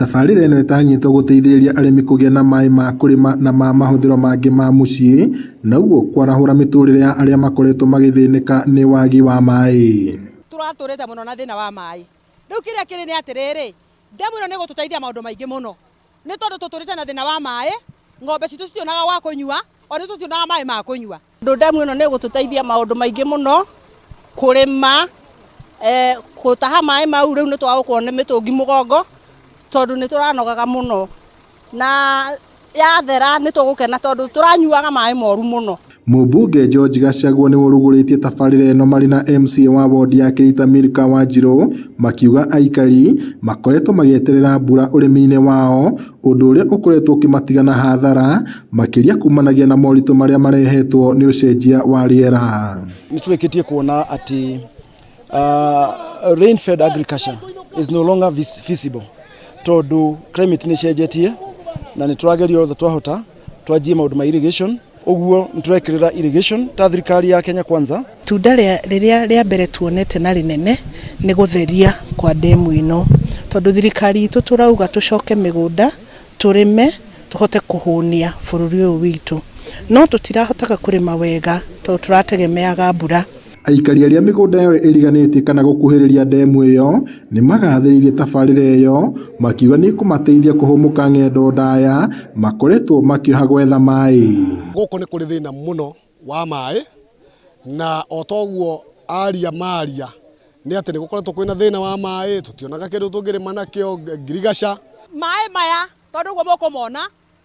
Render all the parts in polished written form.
Tabarĩra ĩno ĩtanyĩtwo gũteithĩrĩria arĩmi kũgĩa na maĩ ma kũrĩma na ma mahũthĩro mangĩ ma mũciĩ na ũguo kwarahũra mĩtũrĩre ya arĩa makoretwo magĩthĩnĩka nĩ wagi wa maĩ. Tũratũrĩte mũno na thĩna wa maĩ. Rĩu kĩrĩa kĩrĩ nĩ atĩrĩrĩ, ndemu ĩno nĩ ĩgũtũteithia maũndũ maingĩ mũno, nĩ tondũ tũtũrĩte na thĩna wa maĩ, ng'ombe citũ citionaga gwa kũnyua, ona ithuĩ tũtionaga maĩ ma kũnyua. Tondũ ndemu ĩno nĩ ĩgũtũteithia maũndũ maingĩ mũno, kũrĩma, gũtaha maĩ mau rĩu nĩ twaga gũkorwo nĩ mĩtũngi mũgongo, tondũ nĩ tũranogaga mũno. Na yathera nĩ tũgũkena tondũ tũranyuaga maĩ moru mũno. Mũmbunge George Gachagua nĩwe ũrugũrĩtie tabarĩra ĩno marĩ na MCA wa wondi ya Kĩrita Milka Wanjirũ makiuga aikari makoretwo magĩeterera mbura ũrĩmi-inĩ wao ũndũ ũrĩa ũkoretwo ũkĩmatiga na hathara makĩria kumanagia na moritũ marĩa marehetwo nĩ ũcenjia wa rĩera. Nĩ tũrĩkĩtie kuona atĩ rain fed agriculture is no longer feasible tondũ climate nĩ ĩcenjetie na nĩ tũrageria othe twahota twanjie maũndũ ma irrigation ũguo nĩ tũrekĩrĩra irrigation ta thirikari ya Kenya Kwanza. Itunda rĩrĩa rĩa mbere tuonete na rĩnene nĩ gũtheria kwa ndemu ĩno, tondũ thirikari itũ tũrauga tũcoke mĩgũnda, tũrĩme, tũhote kũhũnia bũrũri ũyũ witũ. No tũtirahotaga kũrĩma wega tondũ tũrategemeaga mbura. Aikari arĩa mĩgũnda yao ĩriganĩtie kana gũkuhĩrĩria ndemu ĩyo nĩ magathĩrĩirie tabarĩra ĩyo makiuga nĩ ĩkũmateithia kũhũmũka ng'endo ndaya makoretwo makĩoha gwetha maĩ. Gũkũ nĩ kũrĩ thĩna mũno wa maĩ na o toguo aria maria nĩ atĩ nĩ gũkoretwo kwĩna thĩna wa maĩ, tũtionaga kĩndũ tũngĩrĩma nakĩo ngirigaca. Maĩ maya tondũ ũguo mũkũmona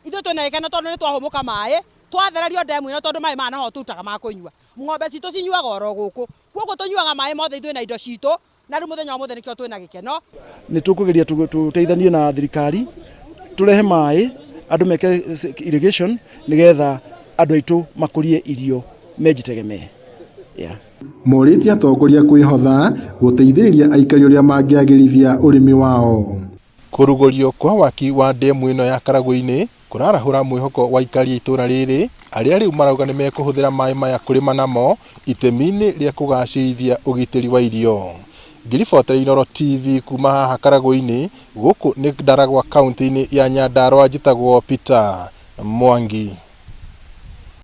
ithuĩ twĩna gĩkeno tondũ nĩ twahũmũka maĩ, twathererio ndemu ĩno tondũ maĩ maya noho tũrutaga ma kũnyua. Ng'ombe citũ cinyuaga oro gũkũ, koguo tũnyuaga maĩ mothe ithuĩ na indo citũ, na rĩu mũthenya wa ũmũthĩ nĩkĩo twĩna gĩkeno. Nĩ tũkũgeria tũteithanie na thirikari tũrehe maĩ andũ meke irrigation nĩgetha andũ aitũ makũrie irio mejitegemee. Yeah. Morĩtie atongoria kwĩhotha gũteithĩrĩria aikari ũrĩa mangĩagĩrithia ũrĩmi wao. Kũrugũrio kwa waki wa ndemu ĩno ya Karagũ-inĩ kũrarahũra mwĩhoko wa aikari a itũra rĩrĩ arĩa rĩu marauga nĩ mekũhũthĩra maĩ maya kũrĩma namo itemi-inĩ rĩa kũgacĩrithia ũgitĩri wa irio. Ngĩribotera Inooro TV kuma haha Karagũ-inĩ, gũkũ nĩ Ndaragwa kauntĩ-inĩ ya Nyandarua njĩtagwo Peter Mwangi.